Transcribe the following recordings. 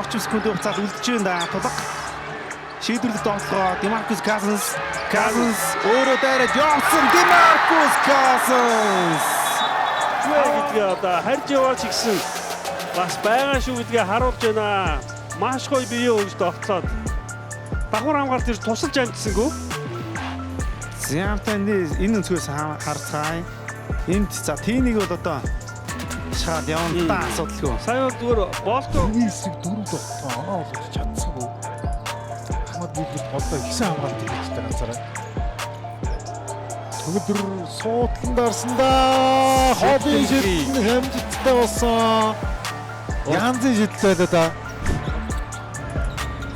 орчим секундын хугацаанд үлдэж байна да. Тулга шийдвэрлэх тоглолгоо Демаркус Казенс. Казенс өөрөө дайраад явсан. Демаркус Казенс. Вэ гэдгээ одоо харж яваач гэсэн бас байгаа шүү гэдгээ харуулж байна. Маш гоё бие өгж довтлоод. Давхар хамгаалт ир тусалж амжсангүй. Зямтай энэ өнцгөөс харцгаая. Энд за тийнийг бол одоо шахаад явна та асуудалгүй. Сая бол зүгээр болто Миний эсрэг дөрөв довтлогоо оноо болгож чадсангүй. Ахмад Гилберт голдоо ихсэн хамгаалт хийж ганцаараа. Төгөлдөр суудлан дарсандаа хобби шилдэн хэмжигдтэй болсон. Янзын шидэл байлаа да.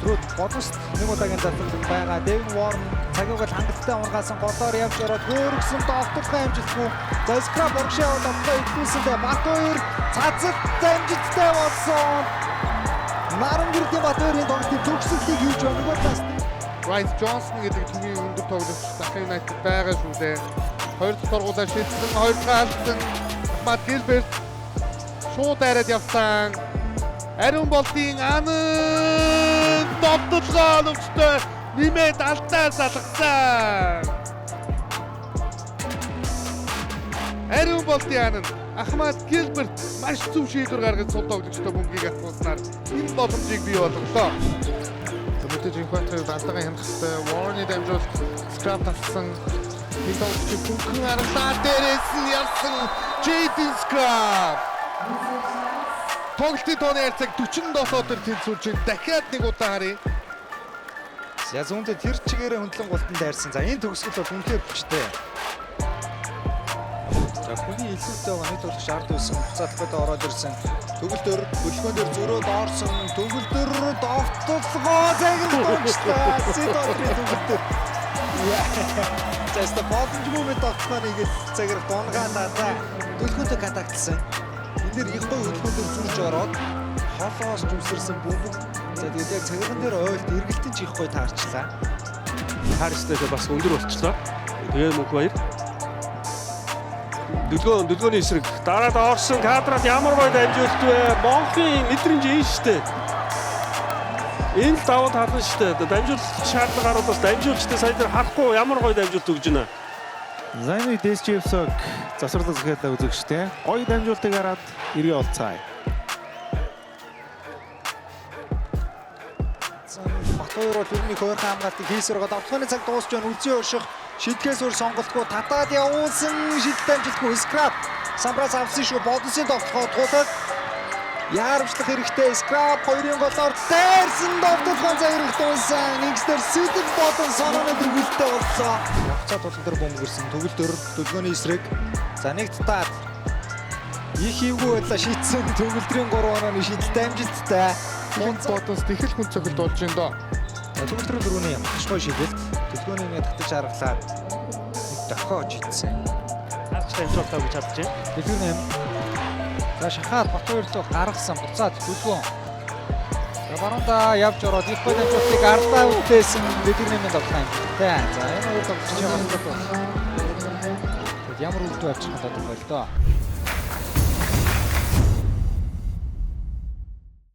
Зөрүүд бодост нэг удаагийн задлал байгаа. Дэвин Уорн цагийг бол хангалттай унгаасан голоор явж ороод хөөргсөн довтлогоо амжилтгүй. За скраб урагшаа яваад довтлогоо идэвхүүлсэндээ Батбаяр цацалт амжилттай болсон. Наран гэрдийн Батбаярын тоглолтын төгсгөлийг хийж байна. Нөгөө талаас Bryce Johnson гэдэг төвийн өндөр тоглогч Дахын United байгаа шүү дээ. Хоёр дахь торгуулаа шийдсэн, хоёр дахь алдсан. Ахмад Гилберт шууд дайраад явсан. Ариун болдын анан довтлогоо оновчтой нэмээд алдаа салгасан. Ариун болдын анан Ахмад Гилберт маш зөв шийдвэр гаргаж сул тоглогчтой бөмбөгийг атгуулснаар энэ боломжийг бий болголоо. Мэдээж энэ хатар алдаагаа хянах хэрэгтэй. Warren-ы дамжуулалт скраб татсан. Энэ тоглогчийг бүхэн аргалаа дээрээс нь явсан Jaden Scrub. Тоглолтын тооны харьцааг 47 дээр тэнцвүүлж дахиад нэг удаа харъя. За зүүнтэй тэр чигээрээ хөндлөн голтон дайрсан. За энэ төгсгөл бол үнэхээр хүчтэй. За хүний илүүтэй байгаа нэг тоглогч ард үйсэн буцаалгад ороод ирсэн. Төгөлдөр хөлгөн дээр зөрөөд орсон. Төгөлдөр довтлогоо загнал дончлаа. Сидорын төгөлдөр. За өстө боломжгүй мэт довтлогоо нэг л заграх дунгаалаа. За дөлгөнтэй контактлсан. Энэ дээр их гой хөлгөн дээр зурж ороод холоос зүсэрсэн бөмбөг. За тэгээд яг цагирган дээр ойлт эргэлтэн ч их гой таарчлаа. Харьцтай бас өндөр болчлоо. Тэгээ мөнх баяр. Дүлгөөний эсрэг дараад орсон кадраад ямар гоё дамжуулт вэ? Монхын мэдрэмж энэ штэ. Энэ л давуу тал нь штэ. Дамжуулах шаардлага гарууд бас дамжуулчтай сая дээр харахгүй ямар гоё дамжуулт өгж байна. За энэ үед SGF-г засварлаг захиалаа үзэгчтэй. Гоё дамжуултыг хараад эргээ олцгаая. Батбаяр бол ер нь их ойрхон хамгаалтыг хийсээр байгаа. Довтлооны цаг дуусч байна. Үлзий урших шидгээс өөр сонголтгүй татаад явуулсан шидэлт амжилтгүй. Скраб самбраас авсан шүү. Бодосын довтлогоо тулаг яарамчлах хэрэгтэй. Скраб хоёрын голоор дайрсан довтлогоон заграх дууссан. Ингэснээр сэдэв болон сонооны дөрвөлттэй болсон. Явцаа тулан дээр бөмбөгөрсөн. Төгөлдөр дөлгөөний эсрэг. За нэг татаад их эвгүй байлаа шийдсэн. Төгөлдрийн 3 онооны шидэлт амжилттай. Хүн бодоос тэхэл хүн цохилт болж байна доо. Төгөлдрийн дөрөвний маш гоё шидэлт. Дөлгөөний нэг татаж аргалаад нэг дохио жидсэн. Харч дамжуултаа гэж чадж байна. Дэлгүүр 8. За шахаад Батбаяр руу гаргасан. Буцаад дөлгөөн. За баруунда явж ороод их гоё дамжуултыг ардаа үлдээсэн. Дэлгүүр 8-ын тоглолт амжилттай. За энэ хоёр тоглогчийн хооронд бол ямар үр дүн авчих нь тодорхой л доо.